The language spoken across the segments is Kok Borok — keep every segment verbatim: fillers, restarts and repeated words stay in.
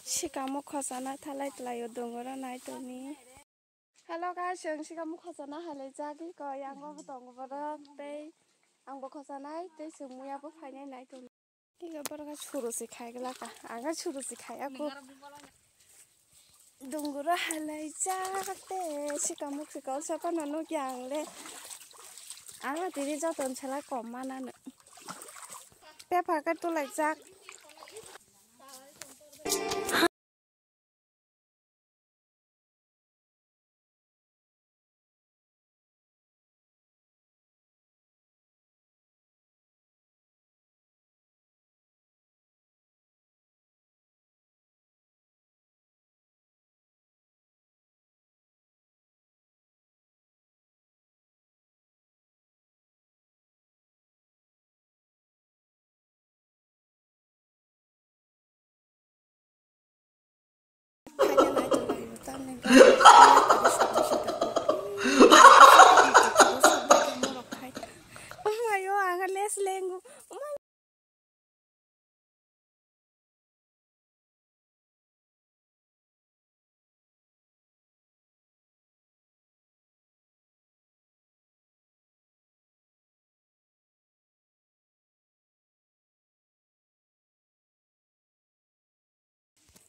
Sikamo khosana thalai tlaio dongoro nai tongni. Hello guys, chwng sikamo khosana halai jagwi ko yango tongo borok tei angbo khosanai tei chwng muya bo phainai nai tongni. Ego borok suru se khai glaka, ang suru se khai ako. Dunguro halai jak te sikamuk sikau sapa no nukya ang le. Ang tini joton sala kom manano. Pepa ke tulai jak. Omayo, ang les lengu.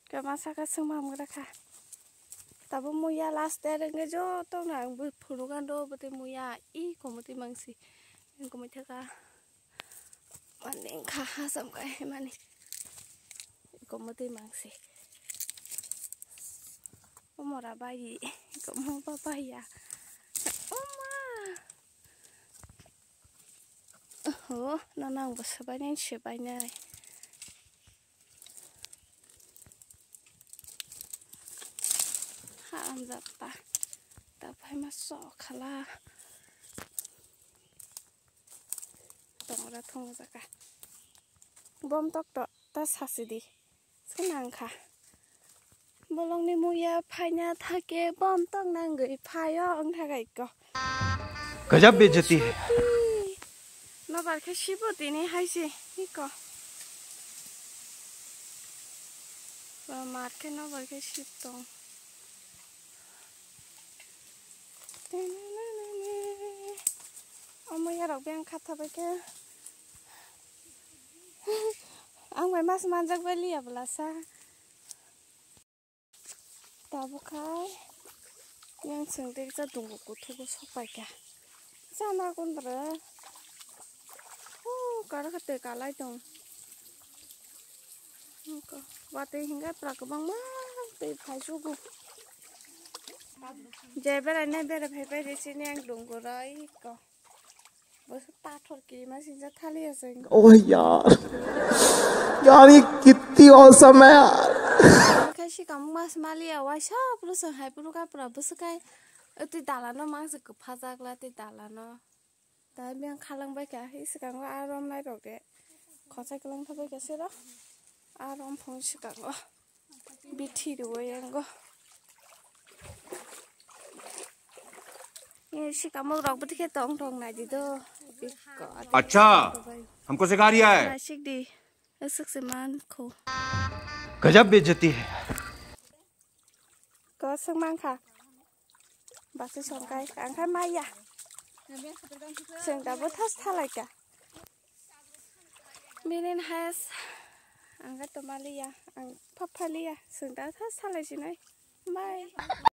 Kama saka sengma hamgra kha. Tabo muya last day rengge joto na ang bui phuru gando bete muya i komoti mangsi. Komoi thaka. Mani kha hasam kai mani. Komoti mangsi. Omora bai. Komo ba bai ya. Oma. Oho, nana ang bo sebainai sebainai. Ha amjak ta. Ta phai ma sok khala. Tongra thong jaka. Bom tok to ta sasi di. Swnang kha. Bolongni muya phaina thake bom tong nangwi phaio wng thakai ko. Gajab bejati hai. Nobar khe sibo tini hai se hiko. Ba mar khe nobar khe sip tong. Omo yarok beng kha thabai khe. Ang bai mas manjak bai liya bwlasa. Tabuk khai yang chwng tei kisa dungo kuthugo sok pai kha. Chana kundra. Oh, kara kha tei kalai tong. Watwi hinga pura kwbangma tei phai sugo. Je berai nai berai phai pai rw sini ang dungo rw iko. Bo pathor kirima sinjak thali aswk. Oh yaar. Yaar, ye kitti awesome hai yaar. Khai sikam mas maliya waisa pura swng hai pura kapra bwswk kai. Tei dalano mangsa kwpha jakla tei dalano. Tai biyang khalang bai kha, hi swkango a rom nai rok de. Khosai kwlang tha bai kha sero. A rom phung swkango. Bithi rwo yango. Ye swkamo rok bwtwi khe tong tong nai di do. Bikko. Acha, humko sikha riya hai? Nasik di. Aswk se man kho. Gajab bejati hai. Ko swng man kha. Basi songkai, ang khai maya. Swng da bo thas thalai ka. Bini has, ang ga to maliya, ang phaphaliya, swng da thas thalai sinai. Bye.